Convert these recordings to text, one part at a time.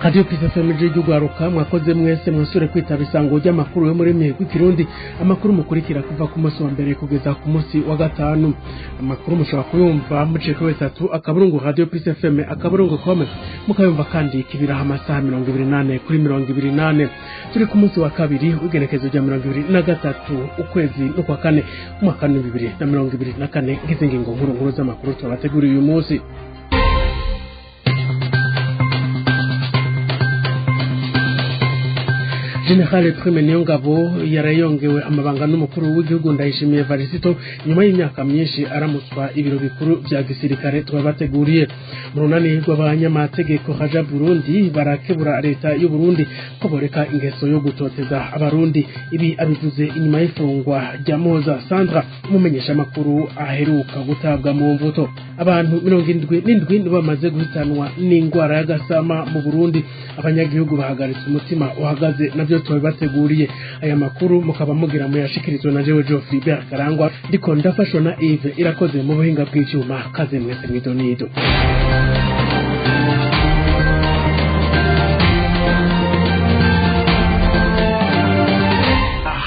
Radio Peace FM ry'Ugwaruka, mwakoze mwese mwasure kwitaba isango ry'amakuru yo muri mwe rw'ikirundi. Amakuru mukurikira kuva ku munsi wa mbere kugeza ku munsi wa gatanu. Amakuru mushobora kuyumva muciye kuri 3.radiopcfm.com, mukayumva kandi kibiraha amasaha 24 kuri 24. Turi ku munsi wa kabiri w'igenekezo rya 23 ukwezi n'ukwa kane umwaka wa 2024. Ngizi ngingo nkuru nkuru z'amakuru tubateguriye uyu munsi. General Prime Niyongabo yarayongewe amabanga n'umukuru w'igihugu Ndayishimiye Varisito nyuma y'imyaka myinshi aramutswa ibiro bikuru vya gisirikare twabateguriye. Mu runani rw'abanyamategeko Haja Burundi barakebura leta y'u Burundi ko boreka ingeso yo gutoteza abarundi. Ibi abivuze inyuma y'ifungwa rya Moza Sandra, umumenyesha makuru aheruka gutabwa mu mvuto. Abantu 77 nibo bamaze guhitanwa n'ingwara y'agasama mu Burundi. Abanyagihugu bahagaritse umutima uhagaze, navyo tubateguriye. Aya makuru mukaba mugira muyashikirizwe na jewe Geoffrey Karangwa, ndiko ndafashwa na Yves Irakoze mu buhinga bw'icyuma. Kaze mwese mwidonido.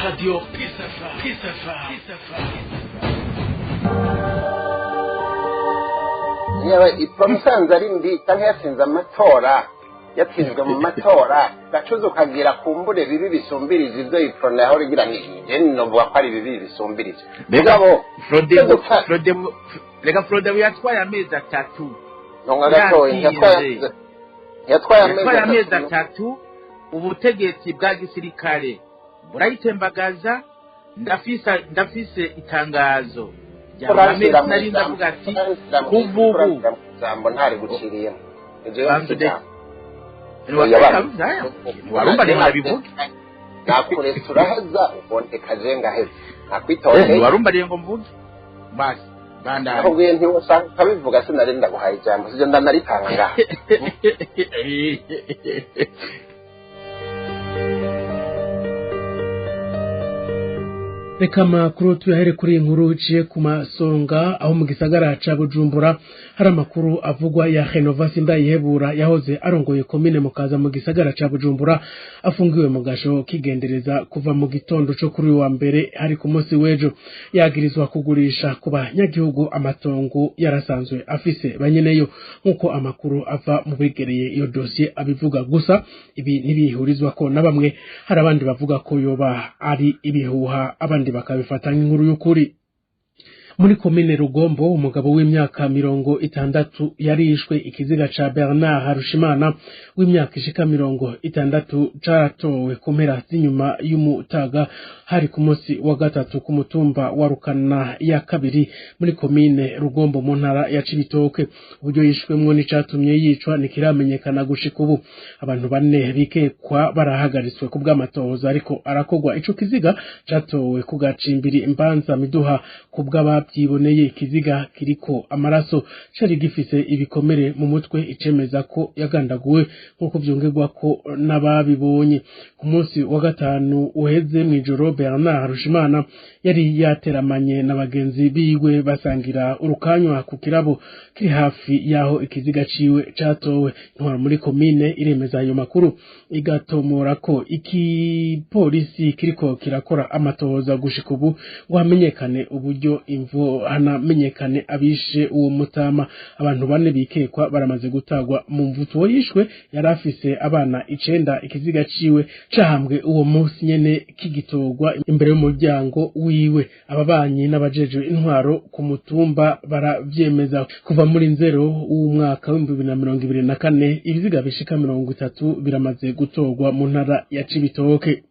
Radio Peace FM, Peace FM, Peace FM. Yewe ipfa musanze ari mbi canke yatsinze amatora, yatsinzwe mu matora, gacuza ukagira kumbure bibi bisumbirije ivyo iprona yahora igira. Ni novuga ko ari bibi bisumbirije. Mugabo Frodebu Frodebu, reka Frodebu yatwaye amezi 3. Nonga gatoyi yatwaye amezi 3. Ubutegetsi bwa gisirikare burayitembagaza. Ndafise itangazo nari ndavuga ati kuvubu jambo ntari guciriyemo. Warumva rero nabivuga nakuretse uraheza uboneka je ngaheza nakwitondeye. Warumva rero ngo mvuge basi bandanye. Nakubwiye nti usanga ukabivuga, sinari ndaguhaye ijambo, sivyo ndanaritanga ngaha. Reka amakuru tuyahere kuri inkuru iciye ku masonga, aho mu gisagara ca Bujumbura hari amakuru avugwa ya Renova Sindayihebura yahoze arongoye komine Mukaza mu gisagara ca Bujumbura, afungiwe mu gasho kigendereza kuva mu gitondo co kuri wa mbere hari ku munsi w'ejo. Yagirizwa kugurisha ku banyagihugu amatongo yarasanzwe afise banyeneyo, nk'uko amakuru ava mu begereye iyo dosiye abivuga. Gusa ibi ntibihurizwa ko na bamwe, hari abandi bavuga ko yoba ari ibihuha, abandi bakabifata nk'inkuru y'ukuri. Muri komine Rugombo umugabo w'imyaka 60 yarishwe. Ikiziga ca Bernard Harushimana w'imyaka ishika 60 caratowe ku mpera z'inyuma y'umutaga, hari ku munsi wa gatatu ku mutumba wa Rukana ya kabiri muri komine Rugombo mu ntara ya Cibitoke. Uburyo yishwemwo n'icatumye yicwa ntikiramenyekana gushika ubu. Abantu bane bikekwa barahagaritswe ku bw'amatohoza ariko arakogwa. Ico kiziga catowe ku gacimbiri Imbanza Miduha ku bw'abavyiboneye. Ikiziga kiriko amaraso cari gifise ibikomere mu mutwe, icemeza ko yagandaguwe nk'uko vyongerwa ko n'ababibonye. Ku munsi wa gatanu uheze mw'ijoro, Bernard Harushimana yari yateramanye na bagenzi biwe basangira urukanywa ku kirabo kiri hafi yaho ikiziga ciwe catowe. Intwaro muri komine iremeza ayo makuru, igatomora ko ikipolisi kiriko kirakora amatohoza gushika ubu ngo hamenyekane uburyo imvo hanamenyekane abishe uwo mutama. Abantu bane bikekwa baramaze gutagwa mu mvuto. Uwo yishwe yari afise abana 9. Ikiziga ciwe cahambwe uwo munsi nyene kigitorwa imbere y'umuryango wiwe. Ababanyi n'abajejwe intwaro ku mutumba baravyemeza. Kuva muri nzero w'umwaka w'2024 ibiziga bishika 30 biramaze gutorwa mu ntara ya Cibitoke.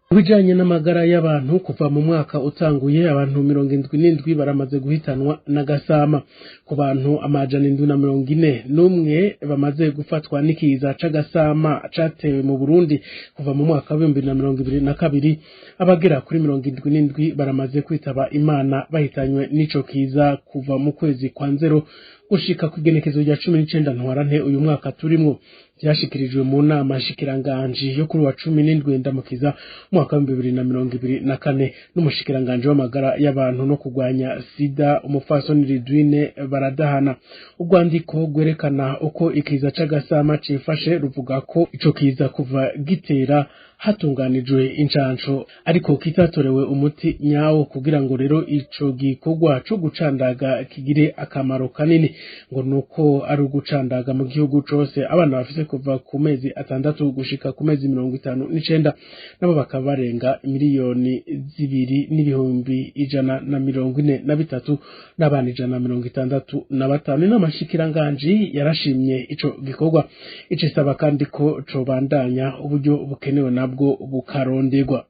Kubijanye n'amagara y'abantu, kuva mu mwaka utanguye abantu 77 baramaze guhitanwa n'agasama. Ku bantu 741 bamaze gufatwa n'ikiza c'agasama catewe mu Burundi kuva mu mwaka wa 2022, abagera kuri 77 baramaze kwitaba Imana bahitanywe n'ico kiza kuva mu kwezi kwa nzero gushika ku igenekezo rya 19 ntwarante uyu mwaka turimwo. Vyashikirijwe mu nama nshikiranganji yo kuri wa 17 Ndamukiza umwaka wa 2024 n'umushikiranganji w'amagara y'abantu no kurwanya sida, umupfasoni Ridwine Baradahana. Urwandiko rwerekana uko ikiza c'agasama cifashe ruvuga ko ico kiza kuva gitera hatunganijwe incanco, ariko kitatorewe umuti nyawo. Kugira ngo rero ico gikorwa co gucandaga kigire akamaro kanini, ngo nuko ari ugucandaga mu gihugu cose abana bafise kuva ku mezi 6 gushika ku mezi 59, nabo bakaba barenga 2,143,000 n'abana 165. Inama nshikiranganji yarashimye ico gikorwa, icisaba kandi ko cobandanya, uburyo bukenewe nabwo bukaronderwa.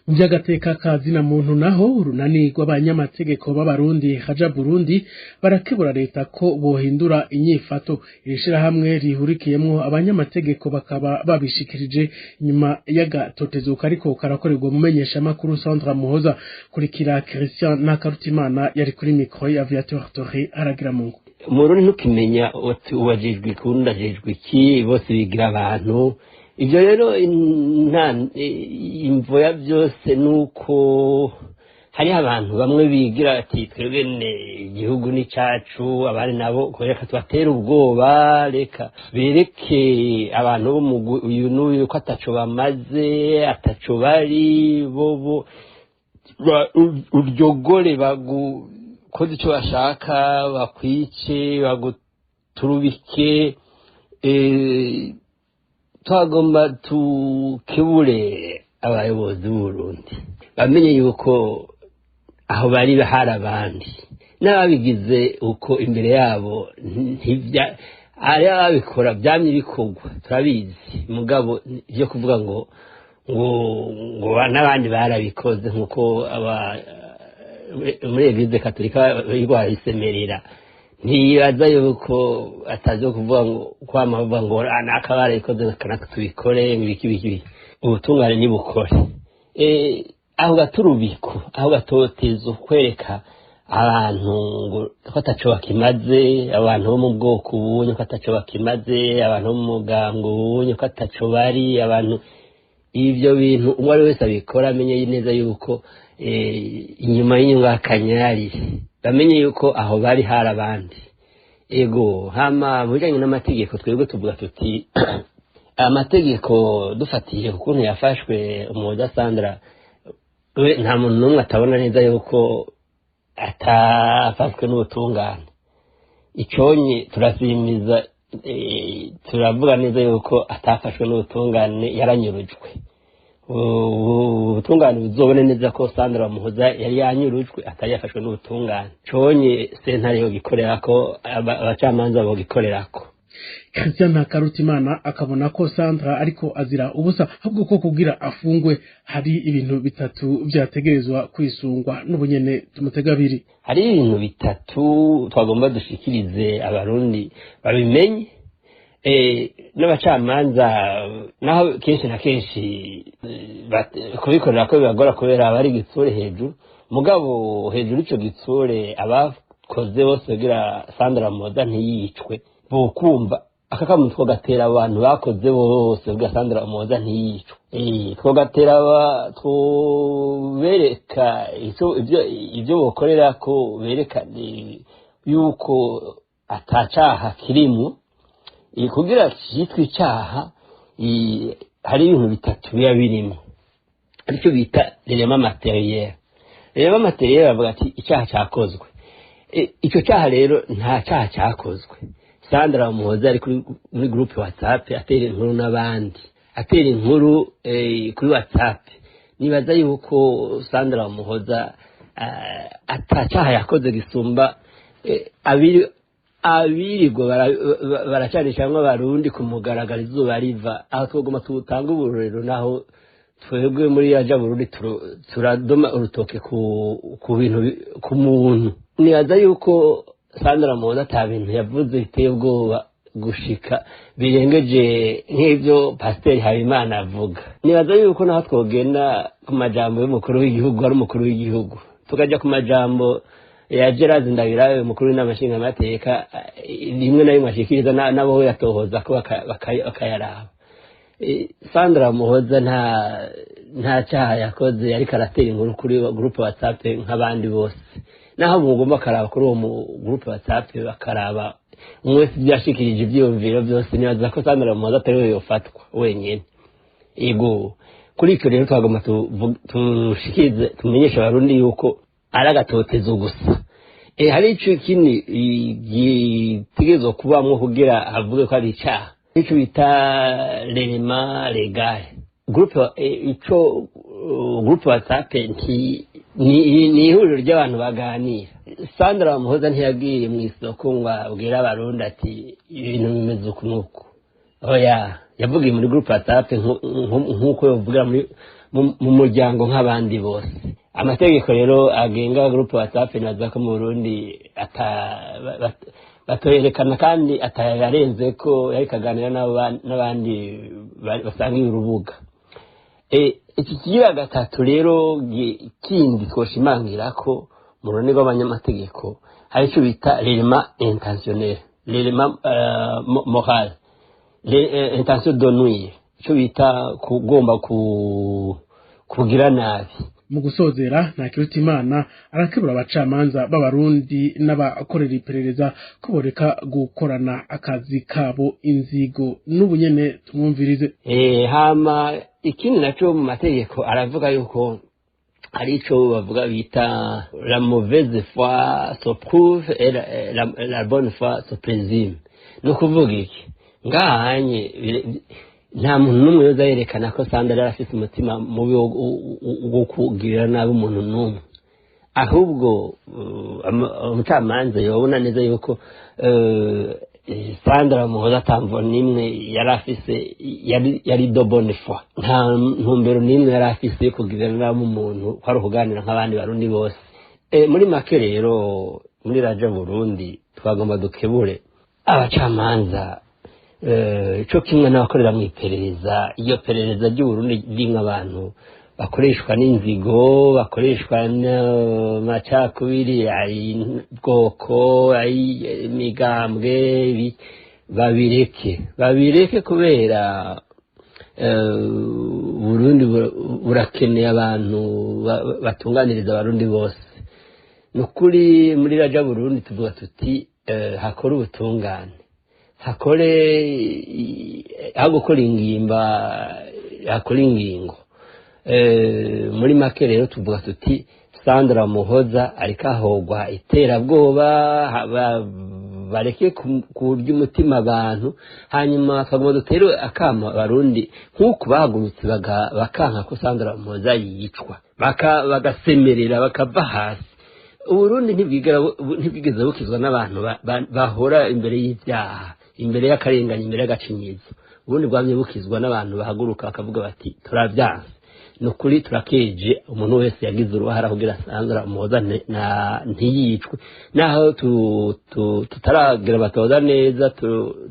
Mu by'agateka ka zina muntu naho, urunani rw'abanyamategeko b'Abarundi Haja Burundi barakebura leta ko bohindura inyifato. Iri shirahamwe rihurikiyemwo abanyamategeko bakaba babishikirije nyuma y'agatotezo kariko karakorerwa mu menyeshamakuru Sandra Muhoza. Kurikira Christian Nakarutimana yari kuri micro ya Aviateur Torre Haragira Mungu. Umurundi ntukimenya uti uwajejwe iki, uwundi ajejwe iki, bose bigira abantu. Ibyo rero nta imvo ya byose, nuko hariho abantu bamwe bigira ati twebwe igihugu ni cyacu, abandi nabo reka tubatere ubwoba, reka bereke abantu bo mu uyu n'uyu ko ataco bamaze, ataco bari bobo, uryogore bagukoze icyo bashaka, bakwice, baguturubike. Twagomba tukebure abayobozi b'Uburundi bamenye yuko aho bari hari abandi n'ababigize uko imbere yabo ntibya ari ababikora, byamye bikorwa turabizi. Mugabo ibyo kuvuga ngo n'abandi barabikoze, nk'uko aba muri Église Katolika bisemerera, ntibaza yuko atazi kuvuga ngo kwama bavuga ngo naka barabikoze, natwe tubikore, ibiki biki biki. Ubutungane nibukore. Aho gaturubiko, aho gatotezo, kwereka abantu ngo ko ataco bakimaze, abantu bo mu bwoko ubunye ko ataco bakimaze, abantu bo mu mugambwe ubunye ko ataco bari abantu. Ibyo bintu uwo ari wese abikora amenye neza yuko inyuma y'inyungakanyari, bamenye yuko aho bari hari abandi. Ego, hama mu bijanye n'amategeko, twebwe tuvuga tuti amategeko dufatiye ku kuntu yafashwe Umuhoza Sandra, we nta muntu n'umwe atabona neza yuko atafashwe n'ubutungane. Iconye turasimiza, turavuga neza yuko atafashwe n'ubutungane, yaranyurujwe. Ubutungane buzobone neza ko Sandra Muhoza yari yanyurujwe, atari yafashwe n'ubutungane. Conye sentare yogikorerako, abacamanza bogikorerako. Christian Ntakarutimana akabona ko Sandra ariko azira ubusa, ahubwo ko kugira afungwe hari ibintu bitatu vyategerezwa kwisungwa. N'ubunyene tumutega abiri. Hari ibintu bitatu twagomba dushikirize Abarundi babimenye, n'abacamanza, naho kenshi na kenshi kubikorera ko bibagora kubera aba ari igitsure hejuru. Mugabo hejuru ico gitsure, abakoze bose kugira Sandra Muhoza ntiyicwe bokumva akakamu twogatera abantu bakoze bose kugira Sandra Muhoza ntiyicwe. Twogatera tubereka ico ibyo bokorera ko bereka yuko atacaha kirimwo. Kugira cyitwa icaha hari ibintu bitatu biba birimo, aricyo bita l'élément matériel. L'élément matériel bavuga ati icyaha cyakozwe. Icyo cyaha rero nta cyaha cyakozwe. Sandra Muhoza ari muri groupe WhatsApp atera inkuru n'abandi, atera inkuru kuri WhatsApp. Nibaza yuko Sandra Muhoza atacaha yakoze gisumba abiri abirirwa baracanishamwo Abarundi ku mugaragaro izuba riva. Aho twogoma tutanga uburorero, naho twebwe muri yaja Burundi turadoma urutoke ku bintu ku muntu. Nibaza yuko Sandra Muhoza ata bintu yavuze biteye ubwoba gushika birengeje nk'ibyo Pasiteri Habimana avuga. Nibaza yuko naho twogenda ku majambo y'umukuru w'igihugu, ari umukuru w'igihugu, tukaja ku majambo ya Gerard Ndabirabe, umukuru w'inama nshingamateka, rimwe na rimwe ashikiriza nabo yatohoza ko bakayaraba. Sandra Muhoza nta cyaha yakoze, ariko aratera inkuru kuri groupe WhatsApp nk'abandi bose. Naho mugomba karaba kuri uwo mu groupe WhatsApp, bakaraba umwe wese ibyashikirije, ibyiyumviro byose, nibaza ko Sandra Muhoza atari we yofatwa wenyine. Yego, kuri icyo rero twagomba tushikirize, tumenyeshe Abarundi yuko ari agatotezo gusa. Hari ico kindi gitegerezwa kubamwo kugira avuge ko ari icaha, ico bita l'élément légal. Groupe ico groupe WhatsApp ni ihuriro ry'abantu baganira. Sandra Muhoza ntiyagiye mu isoko ngo abwire Abarundi ati ibintu bimeze uku n'uku. Oya, yavugiye muri groupe WhatsApp nk'uko yovugira mu muryango nk'abandi bose. Amategeko rero agenga groupe WhatsApp, naza ko mu Burundi batoyerekana kandi atayarenze ko yariko aganira n'abandi basangiye urubuga. Iki kigira gatatu rero kindi twoshimangira ko mu rurimi rw'abanyamategeko hari icyo bita l'élément intentionnel, l'élément moral, intention de nuire, icyo bita kugomba kugira nabi. Mu gusozera, Ntakirutimana arakebura abacamanza b'Abarundi n'abakorera iperereza ko boreka gukorana akazi kabo inzigo. N'ubu nyene tumwumvirize. Hama ikindi naco, mu mategeko aravuga yuko hari ico bavuga bita la mauvaise foi se prouve et la bonne foi se présume. Ni ukuvuga iki ngahanye? Nta muntu n'umwe yoza yerekana ko Sandra yari afise umutima mubi wo kugirira nabi umuntu n'umwe. Ahubwo umucamanza yobona neza yuko Sandra Muhoza atamvo n'imwe yari afise, yari de bonne foi, nta ntumbero n'imwe yari afise yo kugirira nabi umuntu, ko ari ukuganira nk'abandi Barundi bose. Muri make rero, muri Raja Burundi twagomba dukebure abacamanza co kimwe n'abakorera mu iperereza. Iyo perereza ry'Uburundi ririmwo abantu bakoreshwa n'inzigo, bakoreshwa n'amacakubiri, ay'ubwoko, ay'imigambwe, babireke, babireke, kubera Burundi burakeneye abantu batunganiriza Abarundi bose. Ni ukuri, muri Raja Burundi tuvuga tuti hakore ubutungane, hakore aho gukora ingimba, hakore ingingo. Muri make rero tuvuga tuti Sandra Muhoza ariko ahogwa iterabwoba, bareke kurya umutima abantu. Hanyuma twagomba dutere akamo Abarundi nk'uko bahagurutse bakanka ko Sandra Muhoza yicwa, bagasemerera bakava hasi. Uburundi ntibwigeze bukizwa n'abantu bahora imbere y'ibyaha, imbere y'akarengane, imbere y'agacinyizo. Uburundi bwamye bukizwa n'abantu bahaguruka bakavuga bati turabyanse. Ni ukuri, turakeje umuntu wese yagize uruhara kugira Sandra Umuhoza ntiyicwe. Naho tutaragira batoza neza,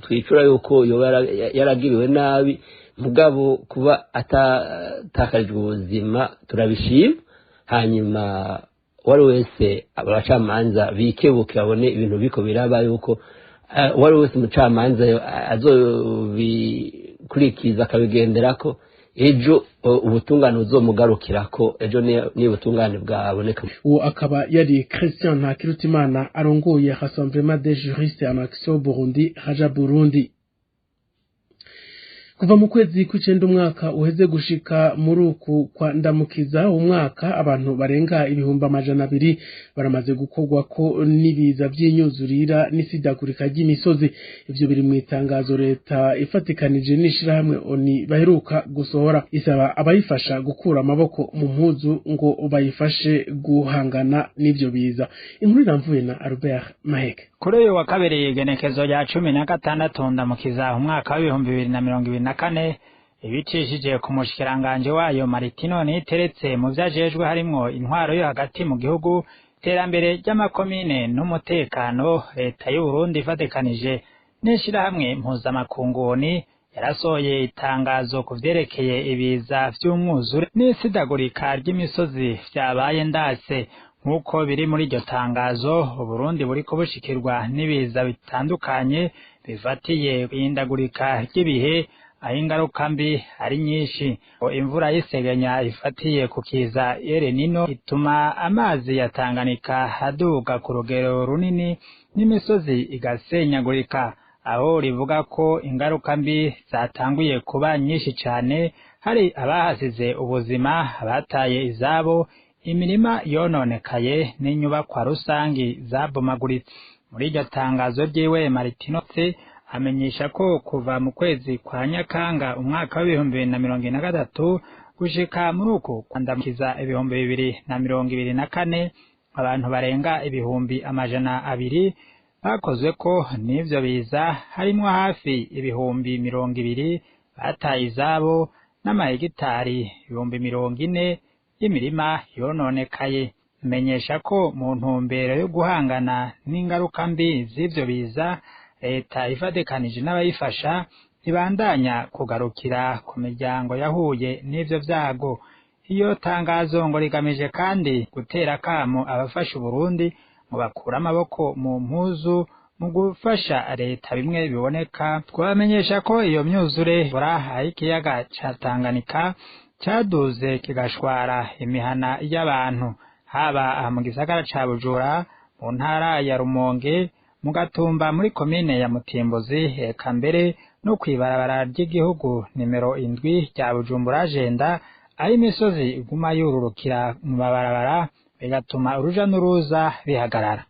twicura yuko yoba yaragiriwe nabi, mugabo kuba atatakarijwe ubuzima turabishima. Hanyuma uwari wese, abacamanza bikebuke, babone ibintu biko biraba, yuko uwari wese umucamanza azobikurikiza akabigenderako, ejo ubutungane buzomugarukirako, ejo ni ubutungane bwaboneka. Uwo akaba yari Christian Ntakirutimana, arongoye Rassemblement des juristes en action Burundi, Raja Burundi. Kuva mu kwezi kw'icenda umwaka uheze gushika muri uku kwa Ndamukiza umwaka, abantu barenga 200,000 baramaze gukorwa ko n'ibiza vy'inyuzurira n'isidagurika ry'imisozi. Ivyo biri mu itangazo leta ifatikanije n'ishirahamwe ONU baheruka gusohora, isaba abayifasha gukura amaboko mu mpuzu ngo bayifashe guhangana n'ivyo biza. Inkuru iramvuye na Albert Maheke. Kuri uyu wa kabiri, igenekezo rya 16 Ndamukiza umwaka wa 2024, ibicishije ku mushikiranganji wayo Maritino Niteretse mu vyajejwe harimwo intwaro yo hagati mu gihugu, iterambere ry'amakomine n'umutekano, leta y'u Burundi ifatikanije n'ishirahamwe mpuzamakungu ONU yarasohoye itangazo ku vyerekeye ibiza vy'umwuzure n'isidagurika ry'imisozi vyabaye ndase. Nk'uko biri muri iryo tangazo, Uburundi buriko bushikirwa n'ibiza bitandukanye bifatiye ihindagurika ry'ibihe, aho ingaruka mbi ari nyinshi. Imvura y'isegenya ifatiye ku kiza El Nino ituma amazi ya Tanganyika aduga ku rugero runini n'imisozi igasenyagurika, aho rivuga ko ingaruka mbi zatanguye kuba nyinshi cane, hari abahasize ubuzima, abataye izabo, imirima yononekaye n'inyubakwa rusangi zabomaguritse. Muri iryo tangazo ryiwe, Martino amenyesha ko kuva mu kwezi kwa Nyakanga umwaka wa 2023 gushika muri uku kwandamukiza 2024, abantu barenga 200,000 bakozwe ko n'ivyo biza, harimwo hafi 20,000 bataye izabo n'amahegitari 40,000 y'imirima yononekaye. Menyesha ko mu ntumbero yo guhangana n'ingaruka mbi z'ivyo biza, leta ifatikanije n'abayifasha ibandanya kugarukira ku miryango yahuye n'ivyo vyago. Iyo tangazo ngo rigamije kandi gutera akamo abafasha Uburundi ngo bakure amaboko mu mpuzu mu gufasha leta bimwe biboneka. Twabamenyesha ko iyo myuzure aho ikiyaga ca Tanganyika caduze kigashwara imihana y'abantu, haba mu gisagara ca Bujumbura, mu ntara ya Rumonge, mu Gatumba muri komine ya Mutimbuzi, eka mbere no kw'ibarabara ry'igihugu nimero 7 rya Bujumbura Jenda, aho imisozi iguma yururukira mu mabarabara bigatuma uruja n'uruza bihagarara.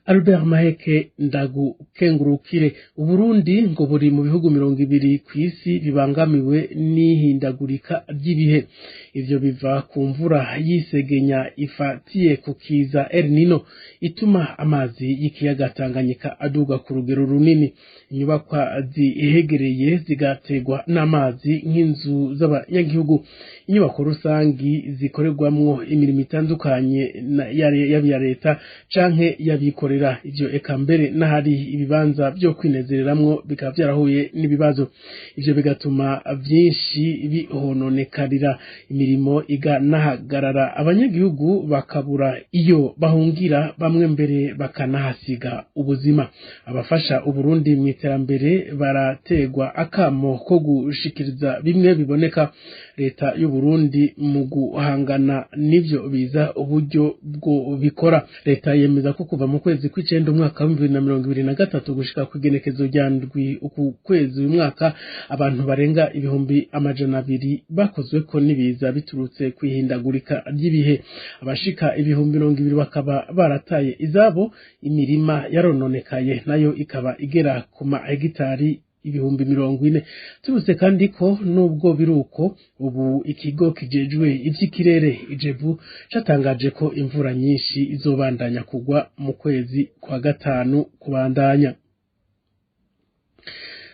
Albert Maheke, ndagukengurukire. Uburundi ngo buri mu bihugu 20 kw'isi bibangamiwe n'ihindagurika ry'ibihe. Ivyo biva ku mvura y'isegenya ifatiye ku kiza El Nino ituma amazi y'ikiyaga Tanganyika aduga ku rugero runini, inyubakwa zihegereye zigategwa n'amazi nk'inzu z'abanyagihugu, inyubako rusangi zikorerwamwo imirimo itandukanye yaba iya leta canke y'abikorera. Ivyo eka mbere n'ahari ibibanza vyo kwinezereramwo bikaba vyarahuye n'ibibazo. Ivyo bigatuma vyinshi bihononekarira, imirimo iganahagarara, abanyagihugu bakabura iyo bahungira, bamwe mbere bakanahasiga ubuzima. Abafasha Uburundi mu iterambere barategwa akamo ko gushikiriza bimwe biboneka leta y'Uburundi mu guhangana n'ivyo biza uburyo bwo bikora. Leta yemeza ko kuva mu kwezi kw'icenda umwaka wa 2023 gushika kw'igenekezo rya 7 uku kwezi uyu mwaka, abantu barenga 200,000 bakozweko n'ibiza biturutse kwihindagurika ry'ibihe. Abashika 20,000 bakaba barataye izabo, imirima yarononekaye nayo ikaba igera ku mahegitari 40,000. Tubutse kandi ko nubwo biruko, ubu ikigo kijejwe ivy'ikirere Ijebu catangaje ko imvura nyinshi izobandanya kugwa mu kwezi kwa gatanu kubandanya.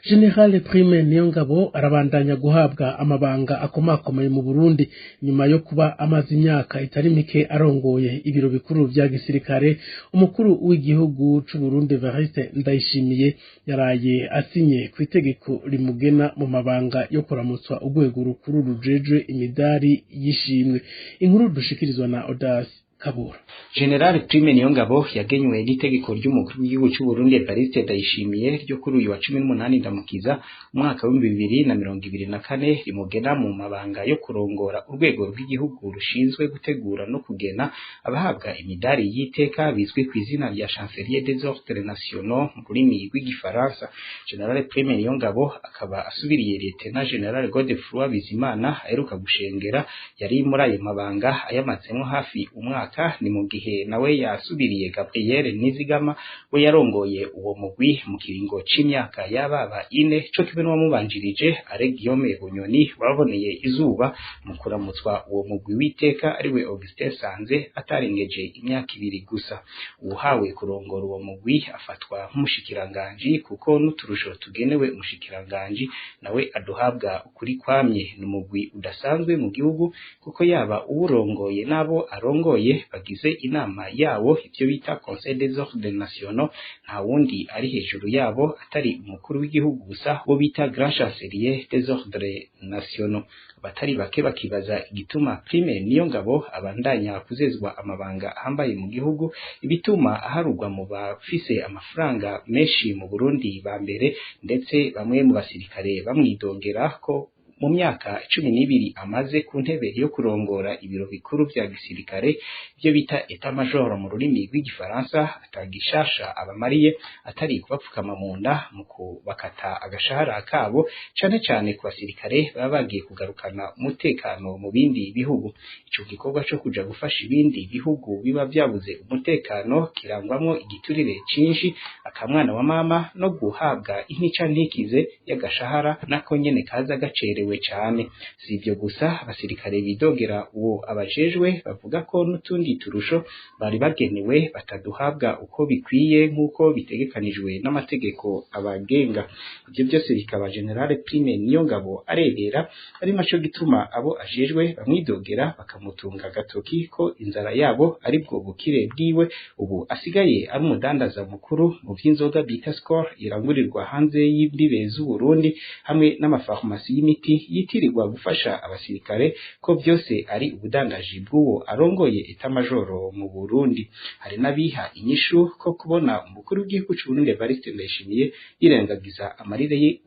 General Prime Niyongabo arabandanya guhabwa amabanga akomakomeye mu Burundi nyuma yo kuba amaze imyaka itari mike arongoye ibiro bikuru vya gisirikare. Umukuru w'igihugu c'u Burundi Evariste Ndayishimiye yaraye asinye ku itegeko rimugena mu mabanga yo kuramutswa urwego rukuru rujejwe imidari y'ishimwe. Inkuru dushikirizwa na Odas Kabura. General Prime Niyongabo yagenywe n'itegeko ry'umukuru w'igihugu cy'u Burundi Evariste Ndayishimiye ryo kuri uyu wa 18 Ndamukiza umwaka wa 2024, rimugena mu mabanga yo kurongora urwego rw'igihugu rushinzwe gutegura no kugena abahabwa imidari y'iteka bizwi ku izina rya Chancelier des Ordres Nationaux mu rurimi rw'igifaransa. General Prime Niyongabo akaba asubiriye Lieutenant General Godefroid Bizimana aheruka gushengera, yari muri ayo mabanga ayamazemo hafi umwaka. Ni mu gihe nawe yasubiriye Gabriel Nizigama, we yarongoye uwo mugwi mu kiringo c'imyaka yababa 4, co kimwe n'uwamubanjirije Alain Guillaume Bunyoni waboneye izuba mu kuramutswa uwo mugwi w'iteka ariwe Augustin Sanze atarengeje imyaka 2 gusa. Uhawe kurongora uwo mugwi afatwa nk'umushikiranganji, kuko n'uturusho tugenewe umushikiranganji nawe aduhabwa ukuri kwamye. Ni umugwi udasanzwe mu gihugu, kuko yaba uwurongoye n'abo arongoye bose bagize inama yawo, ivyo bita Conseil des Ordres Nationaux. Nta wundi ari hejuru yabo atari umukuru w'igihugu gusa, wo bita Grand Chancelier des Ordres Nationaux. Abatari bake bakibaza igituma Prime Niyongabo abandanya kuzezwa amabanga ahambaye mu gihugu, ibituma aharugwa mu bafise amafaranga menshi mu Burundi ba mbere, ndetse bamwe mu basirikare bamwidogera ko mu myaka 12 amaze ku ntebe yo kurongora ibiro bikuru vya gisirikare, ivyo bita état major mu rurimi rw'igifaransa, atagishasha abamariye atari kubapfukama mu nda mu kubakata agashahara kabo, cane cane ku basirikare baba bagiye kugarukana umutekano mu bindi bihugu. Ico gikorwa co kuja gufasha ibindi bihugu biba vyabuze umutekano kirangwamwo igiturire cinshi, akamwana wa mama no guhabwa intica ntikize y'agashahara, nako nyene kaza gacerewe cane. Si ivyo gusa abasirikare bidogera uwo abajejwe, bavuga ko n'utundi turusho bari bagenewe bataduhabwa uko bikwiye nk'uko bitegekanijwe n'amategeko abagenga. Ivyo byose bikaba Général Prime Niyongabo arebera, ari naco gituma abo ajejwe bamwidogera bakamutunga agatoki ko inzara yabo ari bwo bukire bwiwe. Ubu asigaye ari umudandaza mukuru mu vy'inzoga bita Skol irangurirwa hanze y'imbibe z'Uburundi, hamwe n'amafarumasi y'imiti yitirirwa gufasha abasirikare, ko byose ari ubudandaji bw'uwo arongoye état major mu Burundi. Hari n'abiha inyishu ko kubona umukuru w'igihugu c'Uburundi Evariste Ndayishimiye yirengagiza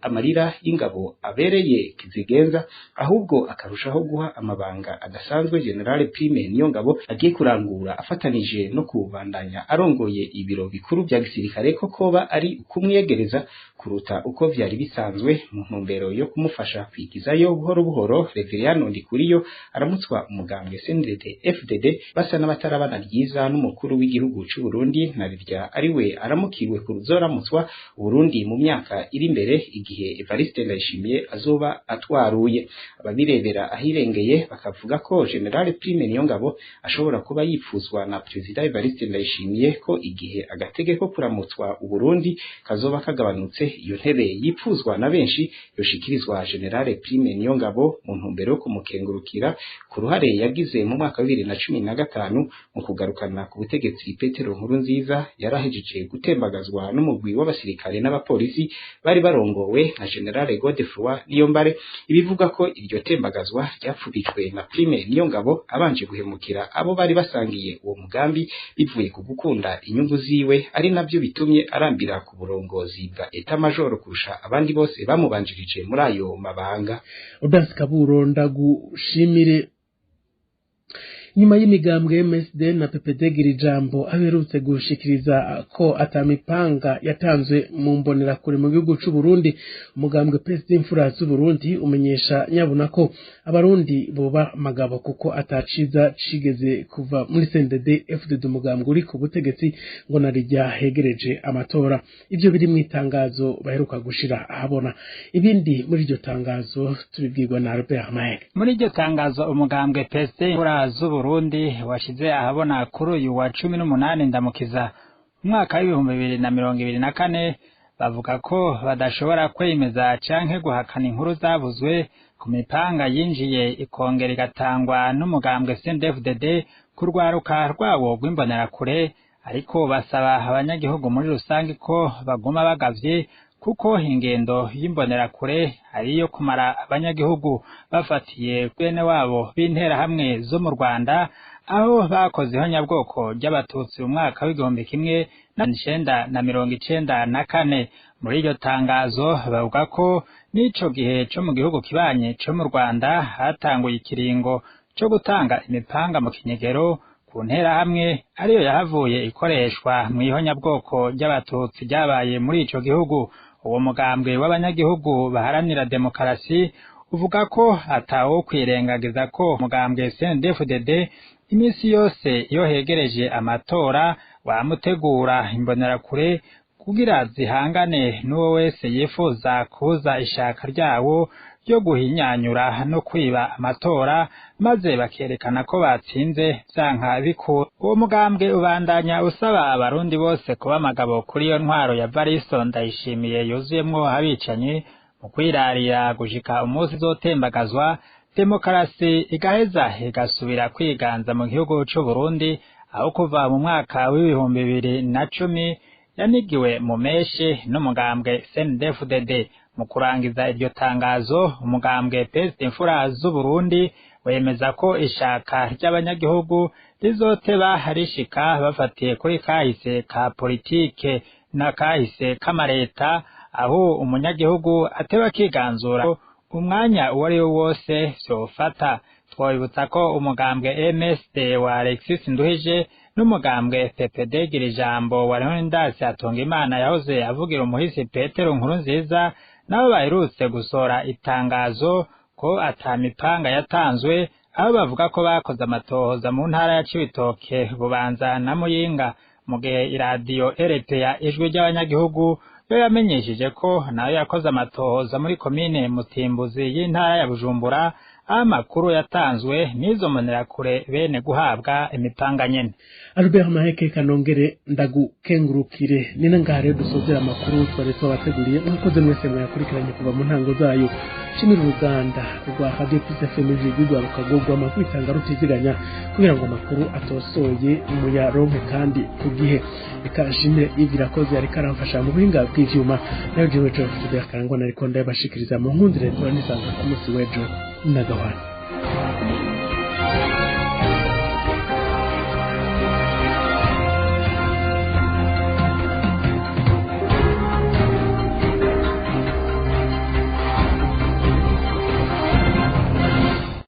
amarira y'ingabo abereye kizigenza, ahubwo akarushaho guha amabanga adasanzwe Général Prime Niyongabo agiye kurangura afatanije no kubandanya arongoye ibiro bikuru vya gisirikare, ko koba ari ukumwiyegereza kuruta uko vyari bisanzwe mu ntumbero yo kumufasha kwigizayo buhoro buhoro Reveriyano Ndikuriyo aramutswa umugambwe CNDD FDD, basa n'abatarabana ryiza n'umukuru w'igihugu c'u Burundi, na rirya ariwe aramukiwe kuzoramutswa Burundi mu myaka iri imbere igihe Evariste Ndayishimiye azoba atwaruye. Ababirebera ahirengeye bakavuga ko Général Prime Niyongabo ashobora kuba yipfuzwa na Perezida Evariste Ndayishimiye, ko igihe agatege ko kuramutswa Uburundi kazoba kagabanutse, iyo ntebe yipfuzwa na benshi yoshikirizwa Général Prime Niyongabo mu ntumbero yo kumukengurukira ku ruhare yagize mu mwaka wa 2015 mu kugarukana ku butegetsi Petero Nkurunziza yarahejeje gutembagazwa n'umugwi w'abasirikare n'abapolisi bari barongowe na Général Godefroid Niyombare, ibivuga ko iryo tembagazwa ryapfubijwe na Prime Niyongabo abanje guhemukira abo bari basangiye uwo mugambi bivuye ku gukunda inyungu ziwe, ari navyo bitumye arambira ku burongozi bwa état major kurusha abandi bose bamubanjirije muri ayo mabanga. Odas Kaburo, ndagushimire. Nyuma y'imigambwe MSD na PPD Girijambo aherutse gushikiriza ko atamipanga yatanzwe mu mbonerakure mu gihugu c'u Burundi, umugambwe PSD Imfura z'u Burundi umenyesha nyabuna ko abarundi boba magabo, kuko ataciza cigeze kuva muri CNDD FDD, umugambwe uri ku butegetsi, ngo narijya hegereje amatora. Ivyo biri mu itangazo baheruka gushira ahabona. Ibindi muri iryo tangazo tubibwirwa na Albert Mahek. Muri iryo tangazo umugambwe PSD Imfura z'u Burundi washize ahabona kuri uyu wa 18 Ndamukiza umwaka w'2024, bavuga ko badashobora kwemeza canke guhakana inkuru zavuzwe ku mipanga yinjiye ikongera igatangwa n'umugambwe CNDD-FDD ku rwaruka rwawo rw'imbonerakure, ariko basaba abanyagihugu muri rusange ko baguma bagavye, kuko ingendo y'imbonerakure ari iyo kumara abanyagihugu bafatiye bene wabo b'interahamwe zo mu Rwanda, aho bakoze ihonyabwoko ry'abatutsi mu mwaka w'1994. Muri iryo tangazo bavuga ko n'ico gihe co mu gihugu kibanye co mu Rwanda hatanguye ikiringo co gutanga imipanga mu kinyegero ku nterahamwe, ariyo yahavuye ikoreshwa mu ihonyabwoko ry'abatutsi ryabaye muri ico gihugu. Uwo mugambwe w'abanyagihugu baharanira demokarasi uvuga ko atawo kwirengagiza ko umugambwe CNDD-FDD iminsi yose iyo hegereje amatora wamutegura imbonerakure kugira zihangane n'uwo wese yifuza kuza ishaka ryawo ryo guhinyanyura no kwiba amatora, maze bakerekana ko batsinze vyanka bikura. Uwo mugambwe ubandanya usaba abarundi bose kuba amagabo kuri iyo ntwaro ya Varisto Ndayishimiye yuzuyemwo abicanyi mu kwirarira gushika umunsi izotembagazwa, Demokarasi igaheza igasubira kwiganza mu gihugu c'u Burundi, aho kuva mu mwaka w'2010 yanigiwe mu menshi n'umugambwe CNDD-FDD. Mu kurangiza iryo tangazo, umugambwe PSD Imfura z'u Burundi wemeza ko ishaka ry'abanyagihugu rizoteba rishika, bafatiye kuri kahise ka politike na kahise k'amareta, aho umunyagihugu ateba akiganzura umwanya uwo ari wo wose vyofata. Twabibutsa ko umugambwe MSD wa Alexis Nduhije n'umugambwe PPD Girijambo wa Leonidas Hatungimana yahoze avugira umuhisi Petero Nkurunziza nabo baherutse gusohora itangazo ko ata mipanga yatanzwe, aho bavuga ko bakoze amatohoza mu ntara ya Cibitoke, Bubanza na Muyinga, mu gihe iradiyo RPA Ijwi ry'Abanyagihugu yo yamenyesheje ko nayo yakoze amatohoza muri komine Mutimbuzi y'intara ya Bujumbura, aho amakuru yatanzwe n'izo mbonerakure bene guhabwa imipanga nyene. Albert Maheke Kanongere, ndagukengurukire. Nina ngaha rero dusozera amakuru twari twabateguriye. Mwakoze mwese mwayakurikiranye kuva mu ntango zayo. Shimira uruganda rwa Radio Peace FM rwigwa rukagogwama kwitanga rutiziganya kugira ngo amakuru atosoye muyaronke kandi ku gihe. Reka nshimire Yves Irakoze ariko aramfasha mu buhinga bw'ivyuma, nayo jewe Geoffrey Karangwa nariko ndabashikiriza. Mu nkundire turanisanga ku munsi w'ejo n'agahwana.